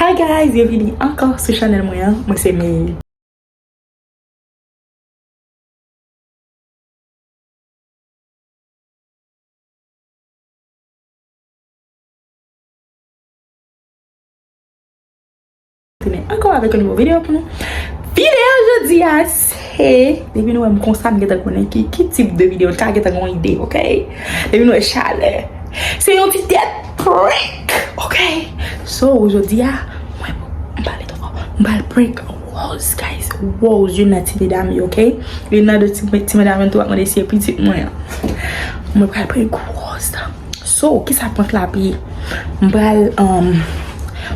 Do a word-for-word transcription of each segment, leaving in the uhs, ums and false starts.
Hi guys, byenvini ankò sou chanèl mwen an. Mwen se Mei. Tounen ankò avèk yon nouvo videyo pou nou. Videyo jodi a se, depi nou wè m konsa, m gentan konnen ki, ki tip de videyo, n ka gentan gen yon ide, oke? Depi nou wè chalè, se yon ti tèt prank, oke? So, jodi a, mwen, m pale twò fò, m pral prank Rose, guys. Rose, youn nan ti medam yo, oke? Youn nan de ti, ti medam yo tou ap mande si e pitit mwen an. Mwen pral prank Rose. So, kisa prank la ap ye? M pral, um,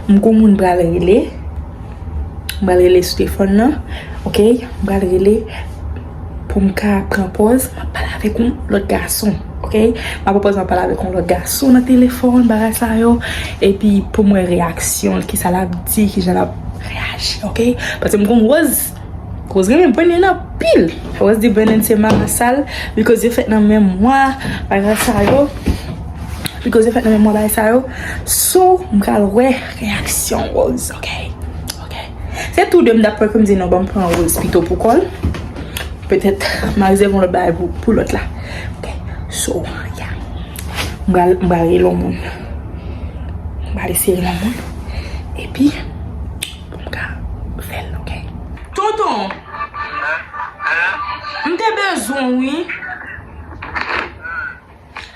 m gon moun m pral rele. M pral rele sou telefòn nan. Oke? M pral rele pou m ka pran pòz. M ap pale avèk yon lòt gason. Oke? M ap pran pòz, m ap pale avèk yon lòt gason nan telefòn, bagay sa yo. Epi pou m wè reyaksyon l, kisa l ap di, kijan l ap reyaji. Oke? Paske m konn Rose. Rose renmen Brandon anpil. Rose di Brandon se mama sal, because yo fèt nan menm mwa, bagay sa yo. Because yo fèt nan menm mwa, bagay sa yo. So, m pral wè reyaksyon Rose, oke? Oke. Se tou de m t ap pran, m di non, ban m pran Rose pito pou kò l. Petèt, m a rezève yon lòt bagay pou, pou lòt la. Oke. So, yeah. M pral, m pral rele yon moun. M pral eseye rele yon moun. Epi, pou m ka fè l, oke? Tonton, m te bezwen w, wi.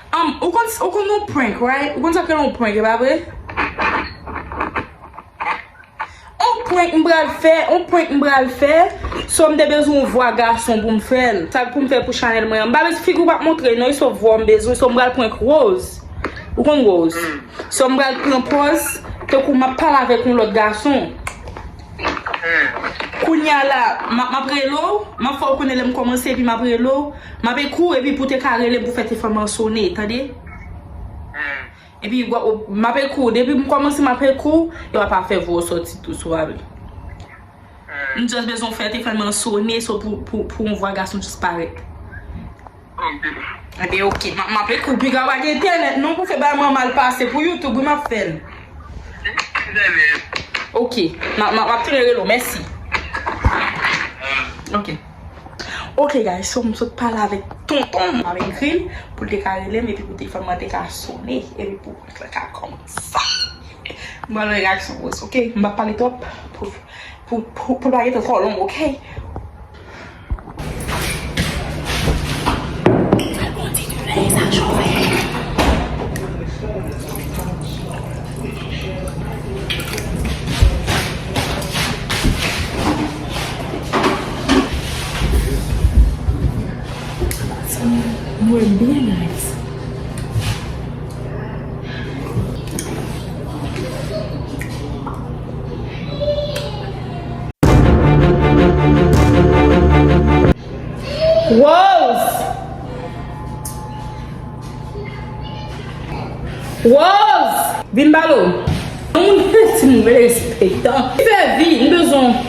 Um, ou konn, ou konn yon prank, right? Ou konn sa k rele yon prank, e pa vre? On prank m pral fè, on prank m pral fè. So, m te bezwen yon vwa gason pou m fè l. Sa k pou m fè pou chanèl mwen an. M pa bezwen figi w p ap montre non, e se vwa w m bezwen. So, m pral prank Rose. Ou konn Rose? So, m pral pran pòz tankou m ap pale avèk yon lòt gason. Kounye a la, m ap, m ap rele w, m ap fè w konnen lè m kòmanse, epi m ap rele w, m ap ekri w, epi pou w te ka rele m pou fè telefòn mwen an sonnen, tande? Epi, w, w, m ap ekri w, depi m kòmanse, m ap ekri w, epi w ap fè vwa w sòti tou, si w pa vle. M just bezwen w fè telefòn mwen an sonnen, so pou, pou, pou yon vwa gason just parèt. Ok. Ebyen, ok. M, m ap ekri w. Piga w pa gen entènèt, non, paske bay mwen mal pase pou YouTube, wi, m ap fè l. Ok. M, m, m ap tounen rele w. Mèsi. Ok. Ok, guys, so m sot pale avèk tonton m. M ap ekri l pou l te ka rele m, epi pou telefòn mwen te ka sonnen, epi pou prank la ka kòmanse. M pral wè reyaksyon Rose, ok? M p ap pale twòp pou, pou, pou, pou l pa gentan twò long, ok? Mwen byen nice. Rose! Rose! Vin balo. Yon moun peti moun respektan. Fè vi, m bezwen.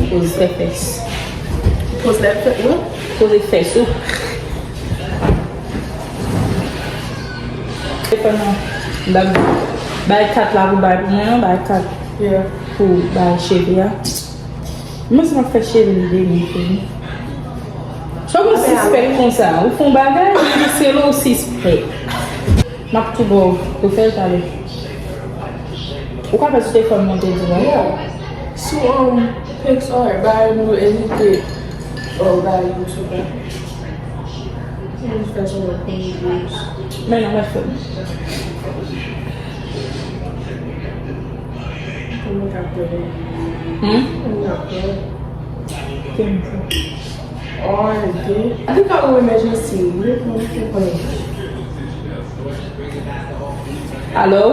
Poze fès. Poze fès, wi. Poze fès, wi. Telefòn nan. M t ap bay kat la pou bay pou mwen, non, bay kat pou bay cheve a. Mwen se m ap fè cheve m demen, fini. Sa w konn sispèk konsa? Ou fè yon bagay, ou se lè w sispèk. M ap tou ba w, ou fè l talè. Ou ka fè sou telefòn mwen te di la. Yeah. Sou, um, Pixar, bay nou edite. Oh, bay nou sou la. Mwen fè sou mwen. Men non, mwen fè. Mwen ka fè. Hmm? Mwen ka fè. Kèm fè. Oh, ok. Li ka ou emergency, wi, mwen fè konnen. Alo?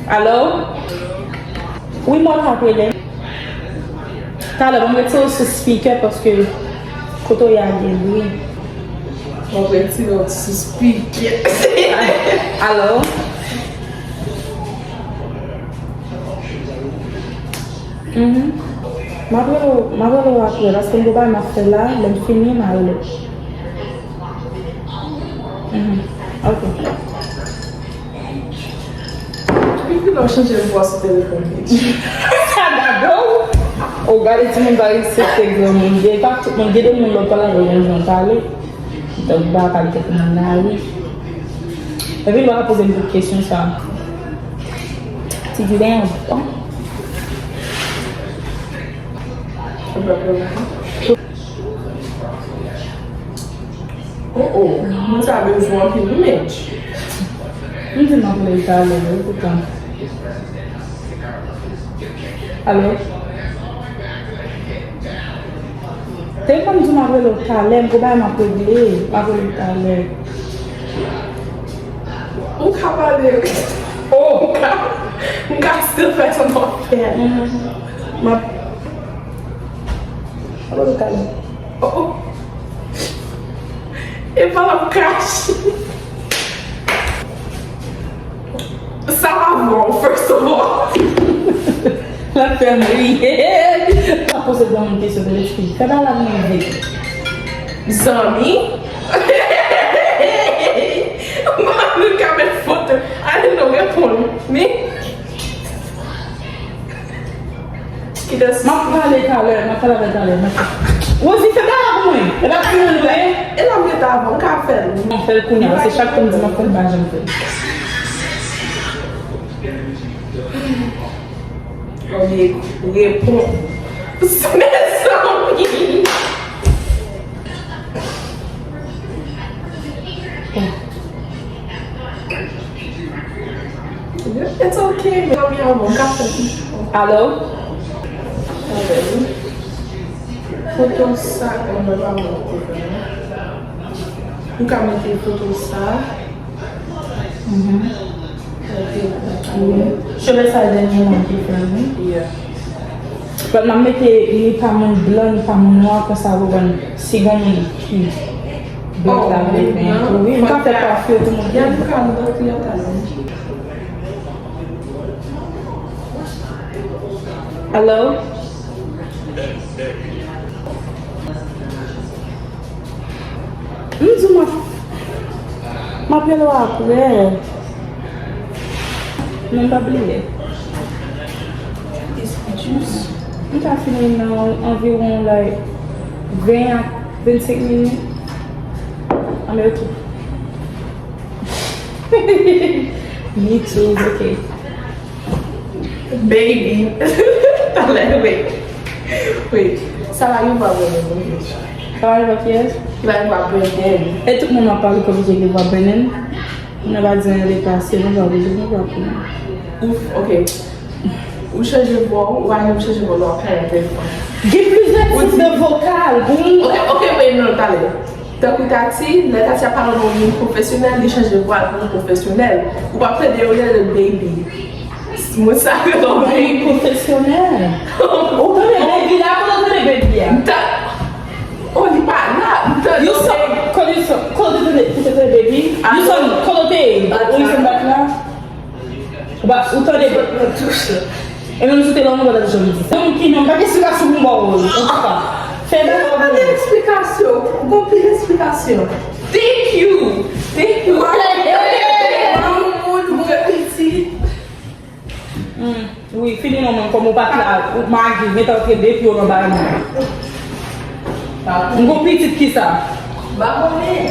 Alo? Wi, mwen ka rele. Talè, ban m retire w sou speaker paske kote w ye a gen bri. Mwen retire w sou speaker. Alo? Mhm. M ap rele w, m ap rele w apre, paske m gen bagay m ap fè la, lè m fini, m a rele w. Mhm. Ok. Epi lè w chanje vwa sou telefòn li. Sa gade w. Ou gade timoun pa respekte granmoun. Gen pa tout moun, gen de moun lè w pale avè w, yon jan w pale. Donk, ou pa pale kèk moun la, wi. Epi, ou pa ka poze m tout kesyon sa. Ti di, ben, bon. Oh, oh, moun sa bezwen anpil, wi, men. M di m ap rele l talè, wi, poutan. Alo? Te konn di m ap rele w talè, m gon bagay m ap regle, m ap rele w talè. Ou ka pale. Oh, ou ka, ou ka still fè sa m ap fè. Mhm. M ap, m ap rele w talè. Oh, oh. E pa l ap kache. Sa pa bon, first of all. L ap fè m ri. Pa poze granmoun kesyon de lespri. Fè bagay la pou mwen vit. Zanmi? Mwen ka met foto. Ale non, reponn. Men. Kidès? M ap pale talè, m ap pale avè l talè. Rosie, fè bagay la pou mwen. E pa pou mwen, non, e? E la m rete avan, m ka fè l. Non, fè l kounye a, paske chak tan m di m ap fè l, m pa janm fè l. Premye repons. Mezanmi! It's okay, mezanmi, avan m ka fè. Alo? Foto sa, mwen pa mwen foto. Ou ka mete foto sa. Mhm. Cheve sa dènye moun ki fè l, wi. Yeah. But m ap mete ni pa moun blan, ni pa moun nwa, konsa ou konprann, si gen moun ki blan la vle fè tou. Wi, m ka fè kwafi pou moun. Gad ou ka m bòt li an talè. Hello? M di w m ap, m ap rele w apre. Non, m pa bliye. M ka fini nan anviwon, like, ven a vennsenk minit. Anmède. Me too, ok. Baby. Talè, wait. Wait. Sa va yon vwa Brandon, non? Sa va yon vwa kiyès? Ki va yon vwa Brandon. E tout moun ap pale kòmsi gen vwa Brandon. Moun nan pa di anyen depase, nou pa bezwen, nou pa pou nou. Ouf, ok. Ou chanje vwa, ou pa janm chanje vwa lè w ap pale nan telefòn. Gen plizyè tip de vokal. Ok, ok, wait, non, talè. Tankou Tati, lè Tati ap pale nan yon moun pwofesyonèl, li chanje vwa l pou yon pwofesyonèl. Ou pa plede yo rele l baby. Moun sa rele w baby. Pwofesyonèl. Ou tande baby la, kote w tande baby a? M ta-, oh, li pa la. M tande. You saw, kote w tande, kote w tande baby? You saw, kote w te ye? Ou tande bat la? Ou pa, ou tande? E menm si w te la, ou pa t ap janm di sa. Moun ki non, pa gen esplikasyon pou m ba w, antouka. Fè bagay la pou mwen. Pa gen esplikasyon. Gon pil esplikasyon. Thank you. Thank you. Ou pa konprann. Yon moun, ou gen pitit. Hmm, wi, fini non, mwen, kòm ou pa t la, ou magi, gentan antre de pye w nan bagay mwen. M gon pitit kisa? M pa konnen.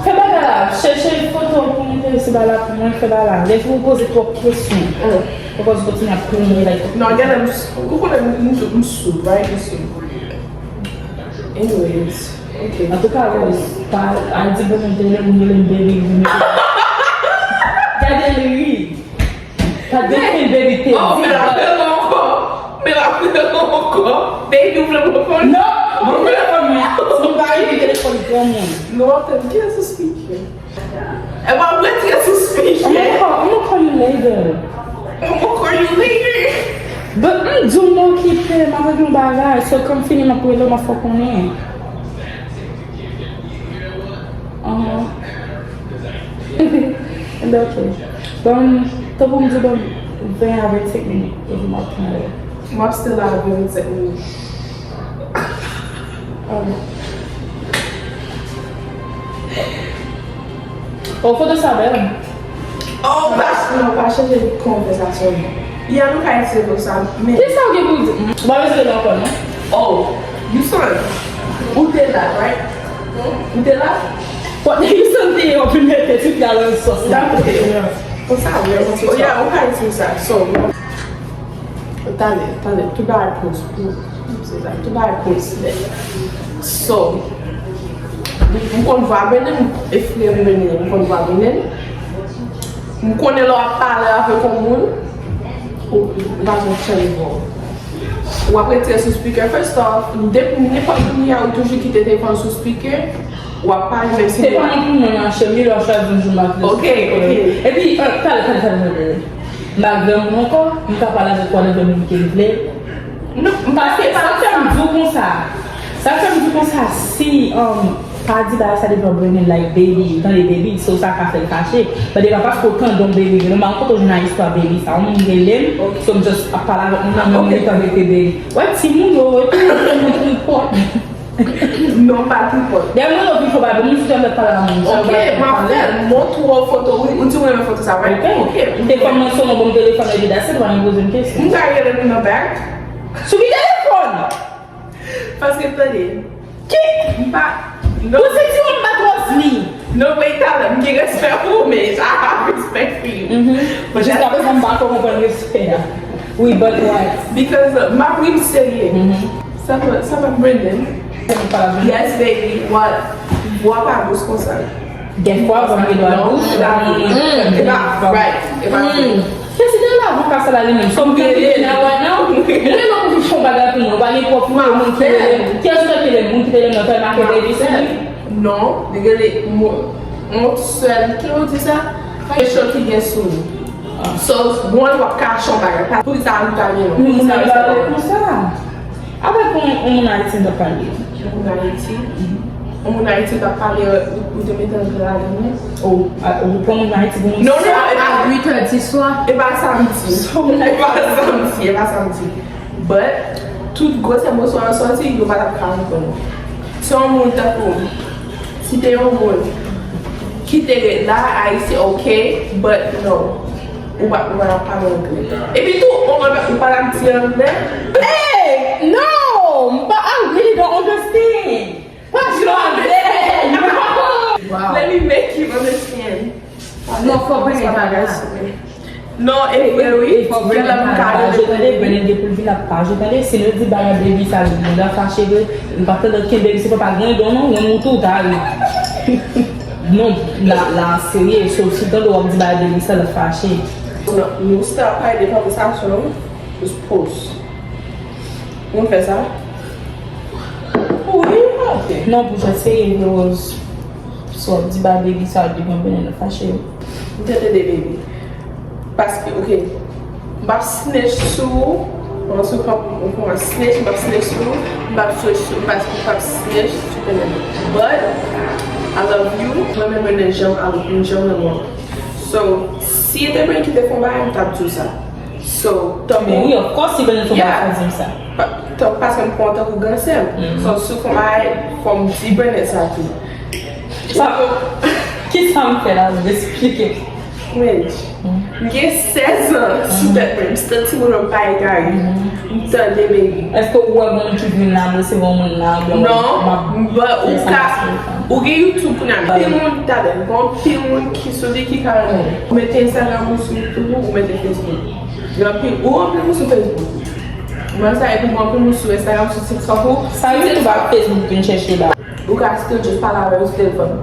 Fè bagay la, chèche foto pou mwen, se bagay la pou mwen, fè bagay la. Lè pou w poze twòp kesyon. Ou poze kontinye ap plenyen like. Non, gade, m s-, ou konnen m, m, m sou, right? M sou. Anyways, ok. Antouka, Rose, pa al di bon moun te rele m, rele m baby, ou mete. Gade l ri. Pa defann baby te di. Oh, men l ap rele ankò. Men l ap rele ankò. Baby, ou vle m reponn? Non, ban m telefòn mwen. Si nou pa rele telefòn granmoun. Non, attends, kiyès ou speaking? E w ap retire sou speaker. I'ma call, I'ma call you later. I'ma call you later. But m di w m okipe, m ap regle yon bagay. So, kan m fini, m ap rele w, m ap fè w konnen. Ahn. Enben, ok. Ban m, tankou m di w, ban m. Ven a vennsenk minit, toujou m ap pran lè. M ap stay la vennsenk minit. Oh, foto sa bèl. Oh, pa, non, pa chanje konvèsasyon. Ya, nou ka itilize foto sa, men. Kisa w gen pou di? M pa bezwen ankò, non? Oh, Houston, ou te la, right? Ou te la? Kote Houston te ye, w ap vin mete tout la nan sòs la. Dakò. Konsa, wi, mwen se sa. Ou ka itilize sa. So, Tande, tande, tout bagay pwospe. Se sa, tout bagay pwospe. So, m konn vwa Brandon, e frè m Brandon, m konn vwa Brandon. M konnen lè w ap pale avèk yon moun, ou, ou pa janm chanje vwa w. W ap retire sou speaker, first off, depi nenpòt kounye a, ou toujou kite telefòn sou speaker, w ap pale, menm si se pa yon moun mwen mache, m gen dwa chwazi yon jou m ap. Ok, ok. Epi, euh, tande, tande, tande, tande. M pa granmoun ankò, m ka pale avèk whatever moun ke m vle. Non, m pa se pa sa. Sa k fè m di w konsa, sa k fè m di w konsa, si, um, pa di bagay sa devan Brandon, like, baby, tande baby, so sa ka fè l fache. Tande pa paske w tande yon baby, gen nonm pa kote w jwenn a istwa baby sa, yon moun rele m, so m just ap pale avèk moun nan, men m gentan rete baby. Wè timoun yo, epi yo fè moun tripòt. Non, m pa tripòt. Dèyè mwen, yo vin fò bagay, moun sou entènèt pale a moun. Ok, m ap fè l. Montre w foto, wi. Ou di w renmen foto sa, right? Ok. Ok. Telefòn mwen sonnen, ban m telefòn, epi that's it, w pa menm poze m kesyon. M ka rele l nan bèk? Sou ki telefòn? Paske, tande. Ki? M pa, non. Ou se ti moun m pa twò zni. Non, wait, talè, m gen respè pou ou, men I have respect for you. Mhm. Jiska prezan, m pa ko konprann respè a. Wi, but why? Because, uh, m ap ri, m serye. Mhm. Sa pa, sa pa Brandon? Yes, baby, what? Vwa pa dous konsa. Dèfwa, vwa gen dwa dous. Non, e pa, e pa, right, e pa. Kèsi te la, vwa pa sa la li menm. Sòm ki ap vin la right now. Mwen non pou fè yon bagay pou mwen, ou pa gen pwòp moun ki rele m. Kèsi ki rele m? Moun ki rele m nan fè make baby sou li. Non, li rele moun, yon sèl, ki yo di sa? Fè cho ki gen sou li. So, bon, w ap kache yon bagay. Poukisa nou ta gen yon moun nan pale konsa? Avèk yon, yon moun Ayiti m t ap pale. Yon moun Ayiti? Yon moun Ayiti m t ap pale, ou, ou te mete anglè ladan l, wi. Oh, a, ou pran moun Ayiti pou moun. Non, non, e pa, a uit è di swa. E pa sa m di. E pa sa m di, e pa sa m di. But, tout gwosè mo sa a sòti, yo pa t ap ka konprann. Se yon moun tankou, si te yon moun ki te ret la, Ayisyen, ok, but no. Ou pa, ou pa t ap pale anglè. Epi tou, ou pa t ap di anglè. Hey! No! M pa, I really don't understand. Pa di anglè! No! Wow. Let me make you understand. Non, fò Brandon ta la. Non, e vre, wi. Fò Brandon ta la. Brandon gen pou l vin ap paje, tande. Si nou di bagay baby sa, moun nan fache vre. M pa t tande kenbe, se pa pa gen don, non, yon moun tou ta ri. Non, la, la serye, so, si tande w ap di bagay baby sa, l ap fache. Non, nou stop pale de konvèsasyon, just pause. Moun fè sa? Wi, ok. Non, pou jan serye, Rose. So, di ba baby sa, di mwen benen nan fache. M te tande baby. Paske, ok. M p ap snitch sou ou. Mwen sou kòm ou konn snitch, m p ap snitch sou ou. M p ap snitch sou, m p ap, m p ap snitch sou tande. But, I love you. Mwen menm, mwen janm, janm renmen w. So, si te mwen ki te fè yon bagay, m t ap di w sa. So, tankou. Men wi, of course, si Brandon fè yon bagay, fò di m sa. Pa, tankou paske m pran w tankou gran sè m. So, si w fè yon bagay, fò m di Brandon sa tou. Sa, kisa m fè la, m esplike. Men, m gen sèz an sou tèt mwen, m se ti moun, m pa egare. M tande baby. Èske ou wè moun ki vin la, mwen se yon moun la, oubyen m ap fè sa nan telefòn? Non, ou gen YouTube kounye a. Anpil moun talè, gen anpil moun ki sou li ki ka renmen. Ou mete Instagram ou sou YouTube ou, ou mete Facebook. Gen anpil, ou anpil moun sou Facebook. Mwen sa epi gen anpil moun sou Instagram, sou TikTok ou. Sa YouTube ak Facebook vin chèche la. Ou ka still just pale avè yo sou telefòn.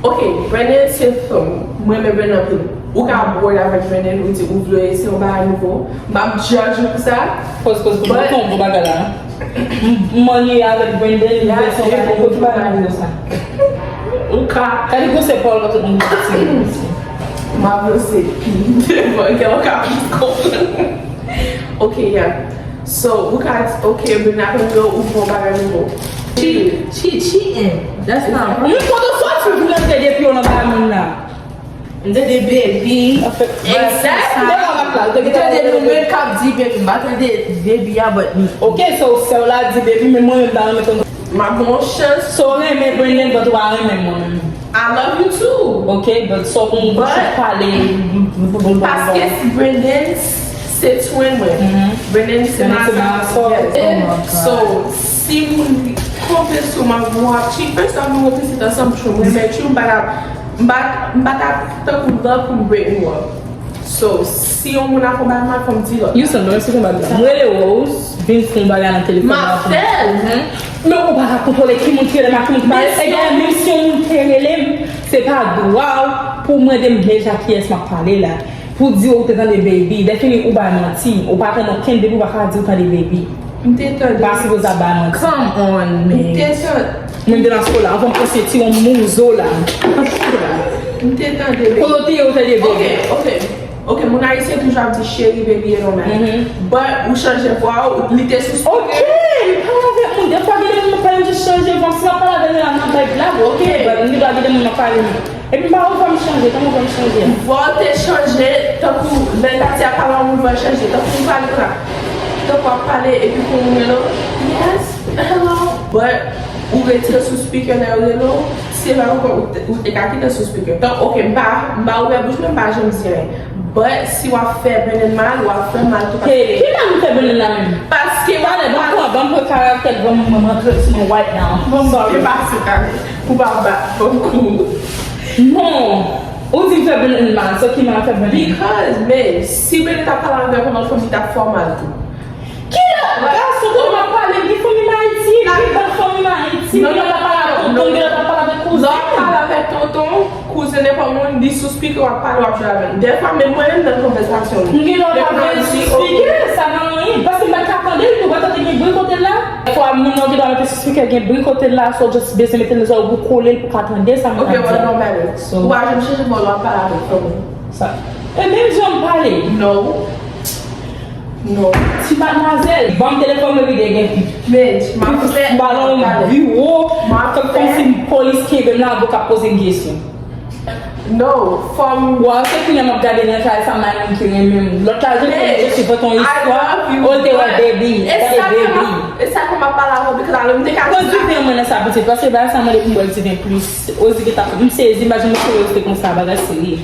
Ok, Brandon se fanm. Mwen renmen Brandon anpil. Ou ka bored avèk Brandon, ou di ou vle se yon bagay nouvo. M p ap judge ou pou sa. Pòz, pòz, pòz. But ou konn bon bagay la. M, m annuiye avèk Brandon, li vle se yon bagay nouvo, ki bagay nouvo sa? Ou ka. Gade gwosè pa w, tout moun ap di. M ap lanse pi devan, kè w ka plis konprann. Ok, yeah. So, ou ka di, ok, Brandon ap annuiye w, ou fè yon bagay nouvo. She, she cheating. That's not right. Moun kote w soti pou rantre de pye w nan bagay moun nan. M tande baby. Exactly. Ou tande nou menm k ap di baby, m pa tande baby a, but m. Ok, so sè w la di baby, men mwen menm m ta renmen tande. M ap ba w chans. So w renmen Brandon, but ou pa renmen mwen menm. I love you too. Ok, but so pou mwen pale. Paske Brandon se twin mwen. Brandon se ma sè. So si moun konfyans sou mwen, mwen ap cheat first, mwen ap cheat ansanm, mwen renmen cheat, m pa ta, m pa, m pa ta tankou love pou m break nou up. So si yon moun ap fè yon bagay mal, fò m di lòt. Yon sèl bagay, se konba la. Mwen rele Rose, vin fè yon bagay nan telefòn la pou mwen. M ap fè l. Men ou pa ka kontwole ki moun ki rele m ak ki moun ki pa rele. Egzakteman, menm si yon moun te rele m, se pa dwa w pou w mande m deja kiyès m ap pale la. Pou di w ou te tande baby, dèfini ou bay manti, ou pa tande okenn baby, ou pa ka di ou tande baby. M te tande. Ou pa sipoze ap bay manti. Come on, man. M te tande. Mwen m te nan skola, anvan m pran sentiwon m mouzo la. M te tande baby. Kote w te ye ou tande baby? Ok, ok. Ok, moun ayisyen toujou ap di cheri, baby, e nòmal. But ou chanje vwa w, li te sou speaker. Ok, m pale avèk moun. Defwa gen de moun m ap pale, m jis chanje vwa m. Si m ap pale avè l la, m ap bay blag, ok, but m gen dwa gen de moun m ap pale. Epi m pa wè vwa m chanje, kòman vwa m chanje a? Vwa w te chanje, tankou lè Tati ap pale a yon moun, vwa l chanje. Tankou m pale la, tankou w ap pale, epi pou moun rele w, yes, hello. But ou retire sou speaker lè yo rele w, si e pa ankò, ou te, ou te ka kite sou speaker. Tan, ok, m pa, m pa ouvè bouch mwen, m pa janm di anyen. But si w ap fè Brandon mal, w ap fè m mal tou. Hey, ki mal m fè Brandon la menm? Paske w ap pale. Talè, ban m pran, ban m pran karaktè granmoun mwen, m antre sou mwen right now. Ban m ba w. Sa te pase talè. Ou pa bat, ban m kou. Non. Ou di m fè Brandon mal, so ki mal m fè Brandon? Because, men, si Brandon ta pale avè w pandan l fanm, li t ap fè w mal tou. Ki lòt gason tou m ap pale? M gen fanmi m Ayiti, m gen bann fanmi m Ayiti, m gen lòt ap pale avèk tonton, m gen lòt ap pale avèk kouzen. Lè w ap pale avèk tonton, kouzen, nenpòt moun, li sou speaker, w ap pale, w ap jwe avè l. Dèfwa, menm mwen menm nan konvèsasyon nou. M gen lòt ap jwe sou speaker, sa pa anyen, paske m pa ka tande l tou, pa tande gen bri kote l la. Dèfwa, moun nan ki dwe mete sou speaker gen bri kote l la, so w just bezwen mete l nan zòrèy w pou kole l pou w ka tande sa m ap di. Ok, w ap nòmal. So, ou pa janm chanje bò lè w ap pale avèk fanmi. Sa. E menm jan m pale. No. No. Ti madmwazèl, ban m telefòn mwen, vide gen. Men, m ap fè. M ba l yon biwo, fè kòmsi polis kenbe m la, avoka poze m kesyon. No, fò m. Wa, se kounye a m ap gade nan kay sa, m nan moun ki renmen m. Lòt la, je te je te vant yon istwa, oh, l te wè baby, tande baby. E sa ke m ap pale avè w, because alò m te ka di sa. Pran diven mwen nan sa, pitit, paske bagay sa mande pou m bwè diven plis. Ozi ki ta, m sezi, m pa janm espere yo te konsa, bagay serye.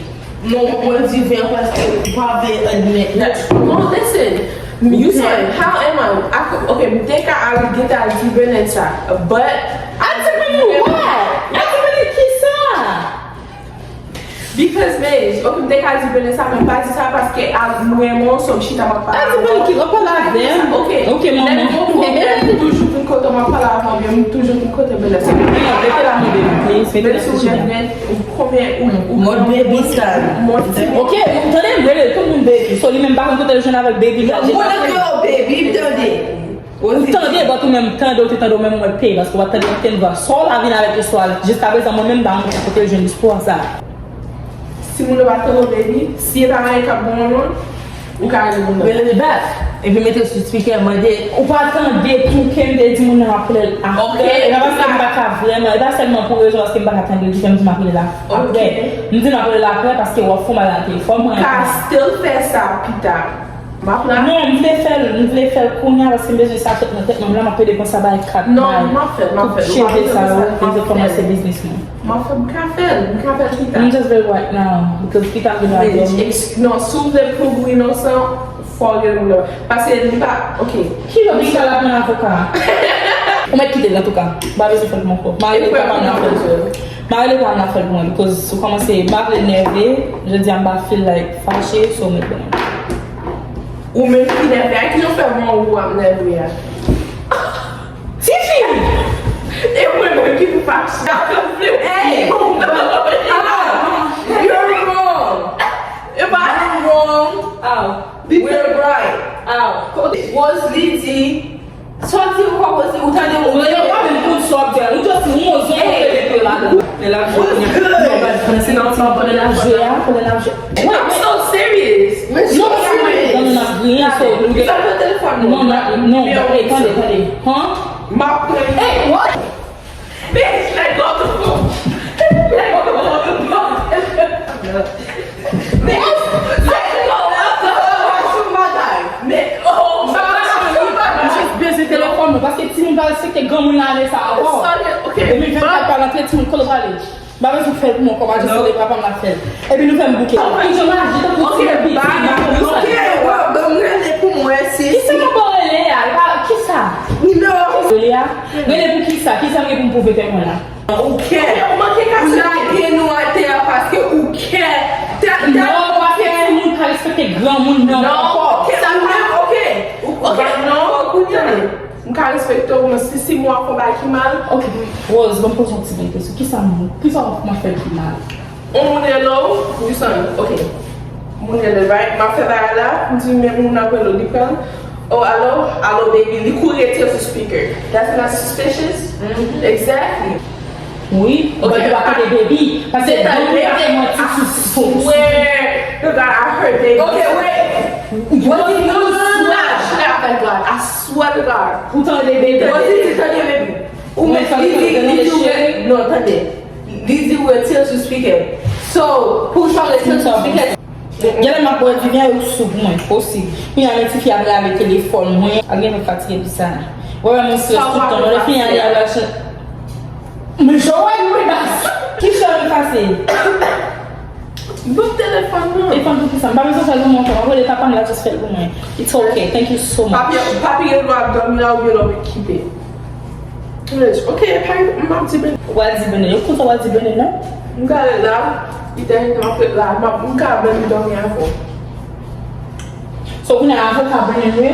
Non, mwen di ven paske ou pa vle admit. Bon, listen. You said, how am I? I could, ok, m te ka al gentan al di Bennett sa. But I depend on what? I depend on kisa? Because, babes, ok, m te ka al di Bennett sa, men m pa di sa paske al, m renmen w, so m chita m ap pale avè w. I depend on ki, ou pale avè m? Ok, ok, manman. Lè m gon pwoblèm, m toujou konn kote w, m ap pale avè w, oubyen m toujou konn kote Bennett sa. Non, mete la, mon baby, please, mete la, mon baby. Konbyen ou, ou, mon baby sa. Ok, ou tande m rele tout moun baby. So li menm pa konn kote l jwenn avèk baby. Yo, moun nan yo baby, m tande. Ou tande, but ou menm tande, ou te tande, ou menm mwen peye, paske w pa tande okenn vwa. Sa w la vin avèk istwa la. Jiskaprezan, mwen menm, m pa konn kote l jwenn istwa sa. Si moun nan pa tande w baby, si e pa anyen k ap bon non, ou ka rele moun nan. Rele li back. Epi mete sou speaker, mande. Ou pa tande tou ke m te di moun nan m ap rele l apre. Ok. E pa paske m pa ka vrèman, e pa sèlman pou rezon paske m pa ka tande l ki fè m di m ap rele l apre. Ok. M di m ap rele l apre paske w ap fè yon bagay nan telefòn mwen. Ou ka still fè sa pita. M ap la. Non, m vle fè l, m vle fè l kounye a paske m bezwen sa fèt nan tèt mwen. M la m ap pede panse a bagay kat bay. Non, m ap fè l, m ap fè l. Tout cheve sa yo, m ap fè l. M ap fè l, m ka fè l pita. M just do it right now, because pita m gen dwa dòmi. Non, si w vle pran pou inosan, fò w gen moun nan. Paske li pa, ok. Ki lòt pita l ap nan avoka a? Ou mèt kite l antouka. M pa bezwen fè l pou mwen ankò. M a rele papa m nan fè l. M a rele papa m nan fè l pou mwen, because ou kòmanse, m pa vle nève. Jodi a m pa feel like fache, so mèt ban m. Ou menm ki nève a, ki jan w fè bon ou ap nève a? Tifi! E mwen menm ki pou fache. Hey! You're wrong. E pa. You're wrong. Aw. We're right. Aw. Rose li di, sòti ou pa poze, ou tande moun. Ou pa menm konn sa w ap di a. Ou just ou monzon ou te mete la. Men l ap jwe kounye a. Non, but pandan l ap jwe a, pandan l ap jwe. I'm so serious. Non, serious. Non, n ap griyen, so, nou gen. Non, non, non, tande, tande. Han? M ap pran. Hey, what? Bitch, let go the phone. Let go the phone. M pa respekte granmoun nan ane sa ankò. Depi m fè kat pa rantre, timoun, kote w prale? M pa bezwen fè l pou mwen, kòm ajan sante papa m la fè l. Epi nou fè m bouke. Ki jan maji tankou ti bebe. Ok, ok, bon, bon, m rele pou mwen, si. Kisa m ap rele a? E pa, kisa? Nimewo. Rele a? Rele pou kisa? Kisa m gen pou m pwouve tèt mwen la? Ok. Ou manke kase. Lage nou atè a paske ou kè. Non, paske timoun pa respekte granmoun nan ankò. Ok, ok, ok. Non, koute. M ka respekte w, men si, si mwen ap fè yon bagay ki mal. Ok, Rose, ban m poze yon ti grenn kesyon. Kisa m, kisa w ap fè ki mal? On moun rele w, Wilson, ok. Moun rele, right? M ap fè bagay la, m di men moun ap rele w, li pran. Oh, alo, alo, baby, li kouri rete sou speaker. That's not suspicious? Exactly. Wi, but ou pa tande baby. Paske granmoun pa fè manti sou, sou, sou. Swear to God, I heard baby. Ok, wait. What is, no, no, no, no, no. I swear to God. I swear to God. Ou tande baby. What is it, tande baby? Ou mèt li di, li di, non, tande. Li di w rete sou speaker. So, pou w chanje sou speaker. Genlè m ap bwè diven, ou sou pou mwen, posib. Kounye a, men tifi ap rale telefòn mwen. Al gen lòt fatige pou sa. Wè, wè, mwen strès tout tan. Lè fini ale, al achte. Men Joël, wi, baz. Ki jan li pase? Bout telefòn nan. Telefòn pou kisa? M pa bezwen fè l pou mwen ankò. Mwen rele papa m la, just fè l pou mwen. It's okay. Thank you so much. Papi, papi gen dwa ap dòmi la, oubyen l ap kite. Yes, ok, pa, m ap di Brandon. Ou al di Brandon. Yo kontan w al di Brandon, non? M ka ret la, li te ret, m ap ret la, m ap, m ka menm dòmi avè w. So, kounye a, avoka Brandon, wi.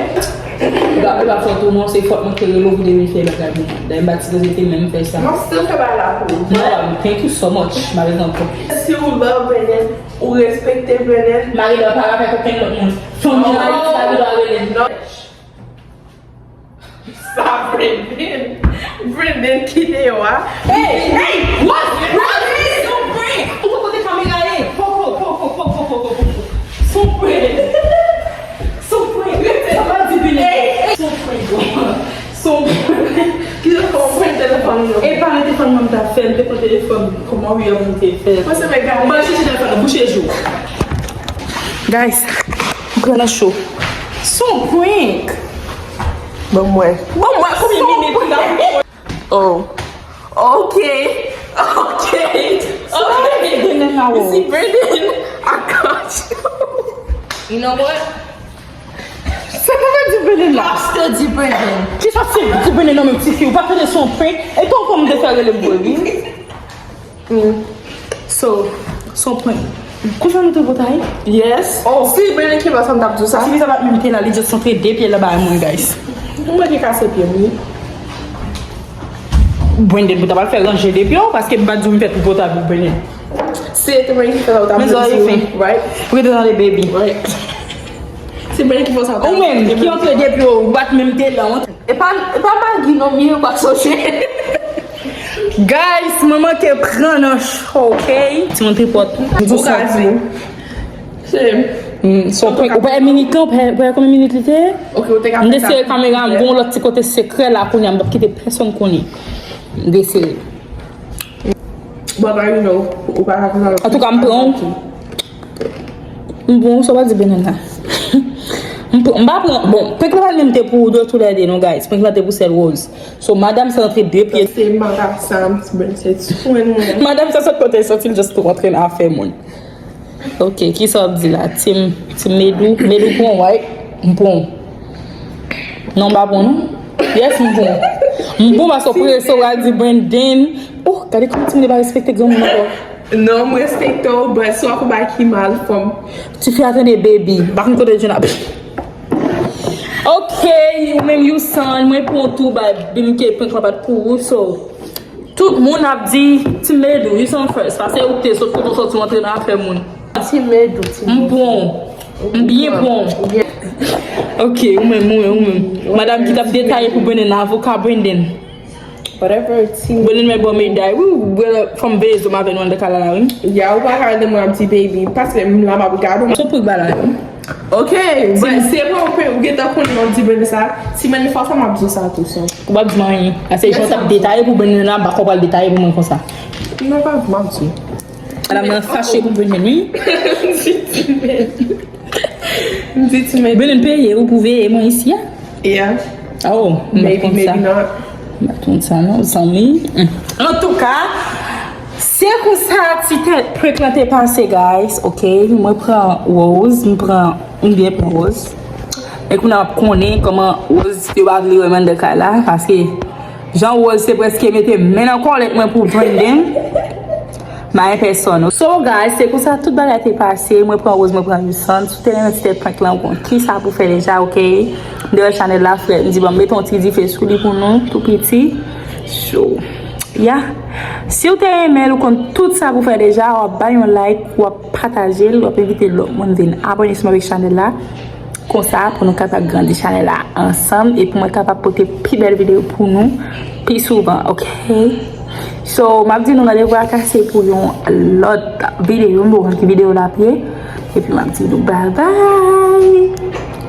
Li pa, li pa fòt ou non, se fòt mwen ki rele w pou te vin fè bagay mwen. Dayè, m pa t sipoze te menm fè sa. M ap still fè bagay la pou ou. No, thank you so much, malezanpwen. Si ou love Brandon, ou respekte Brandon. Mari la pa avèk okenn lòt moun. Fanmi an Ayiti pa gen dwa rele l. Non. Sa Brandon. Brandon ki deyò a. Hey, hey, what? What? Son prank. Ou kote kamera ye? Poko, poko, poko, poko, poko. Son prank. Son prank. Sa pa di bine. Hey, hey. Son prank. Son prank. Ki jan fè w pran telefòn mwen? E pa nan telefòn mwen m t ap fè, m te pran telefòn kòman wi an m te fè. Mwen se mèg gade. M al chèche telefòn nan bouche jou. Guys, m pran nan cho. Son prank. Bon mwen. Bon mwen, konbyen minit li la? Oh. Ok. Ok. Ok. Misi Brandon, I got you. You know what? Sa pa di Brandon la. Pastor di Brandon. Kisa se di Brandon nan menm tifi? Ou pa tande son prank? E tonton m te fè rele m vre, wi. Mm. So, son prank. Kounya nou te potay? Yes. Oh. Si Brandon ki fè sa, m t ap di w sa. Tifi sa pa t menm te la, li just antre de pye l anba mwen, guys. Mwen ki kase pye m, wi. Brandon, pou ta pral fè ranje de pye w, paske m pa t di w m fè tripotay pou Brandon. Si se te mwen ki fè sa, ou t ap di w, right? Pou rete nan le baby. Right. Si Brandon ki fè sa, ou t ap di w. Ou menm, ki antre de pye w, ou pa t menm te la, ou antre. E pa, e pa magi non, m ye, ou pa t sonje. Guys, mwen manke pran nan cho, ok? Ti mwen tripòt. M di w sa. Se. Mm, so, ou pa minit lan, ou pa, ou pa konbyen minit li te ye? Ok, ou te ka fè sa. M te sere kamera, m gon lòt ti kote sekrè la kounye a, m p ap kite pèsonn konnen. M te sere. But now you know, ou pa ka fè sa. Antouka, m pran w. M bon, sa w pa di Brandon la. M pran, m pa pran, bon, prank la pa menm te pou de tou lè de, non, guys. Prank la te pou sèl Rose. So, madanm sa rantre de pye. Se madanm sa, m ti bèl se swen mwen. Madanm sa sot kote l soti, l just tou rantre nan afè moun. Ok, kisa w ap di la? Team, team Medou. Medou pran, right? M pran. Non, m pa pran, non. Yes, m pran. M pran paske w prese, w al di Brandon. Oh, gade kòman timoun yo pa respekte granmoun ankò. Non, m respekte w, but si w ap fè bagay ki mal, fò m. Tifi a tande baby. M pa konn kote Juna. Ok, ou menm Youson, mwen pran w tou, but bimke prank la pa t pou ou, so. Tout moun ap di, Team Medou, Youson first. Paske ou te sot kote w soti, w antre nan afè moun. Team Medou, Team Medou. M pran w. M byen pran w. Ok, ou menm, ou menm, ou menm. Madanm ki t ap detaye pou Brandon, avoka Brandon. Whatever, team. Brandon mèt bò meday. Wi, wi, fanm veye zòm avè nou anndan kay la, wi. Ya, ou pa ka rele mwen ap di baby. Paske m la m ap gade w. Sou pou bagay la, wi. Ok, but se pa w pe, ou gentan konnen w di Brandon sa. Si Brandon fè sa, m ap di w sa tou, so. Ou p ap di m anyen. Ase jan w t ap detaye pou Brandon la, m pa kwè w pral detaye pou mwen konsa. Non, pa m ap di. Madanm nan fache pou Brandon, wi. M di ti men. M di ti men. Brandon peye ou pou veye mwen isi a? Yeah. Oh, m pa t konn sa. Maybe, maybe not. M pa konn sa non, zanmi. Antouka, se konsa ti tèt prank lan te pase, guys, ok? Mwen pran Rose, m pran, m byen pran Rose. E kounye a w ap konnen kòman Rose yo pa vle wè m anndan kay la, paske jan Rose te prèske mete men nan kòlèt mwen pou Brandon. Mayen pèsòn. So, guys, se konsa tout bagay te pase. Mwen pran Rose, mwen pran Wilson. Si w te renmen ti tèt prank lan, ou konn kisa pou fè deja, ok? M te wè chanèl la frèt. M di, bon, m mete yon ti dife sou li pou nou, tou piti. So, yeah. Si w te renmen l, ou konn tout sa pou fè deja, w ap bay yon like, w ap pataje l, w ap envite lòt moun vin abòne sou mwen avèk chanèl la. Konsa, pou nou kapab grandi chanèl la ansanm e pou mwen kapab pote pi bèl videyo pou nou pi souvan, ok? So, m ap di nou randevou a kase pou yon lòt videyo. M pa konn ki videyo l ap ye. Epi m ap di nou babay.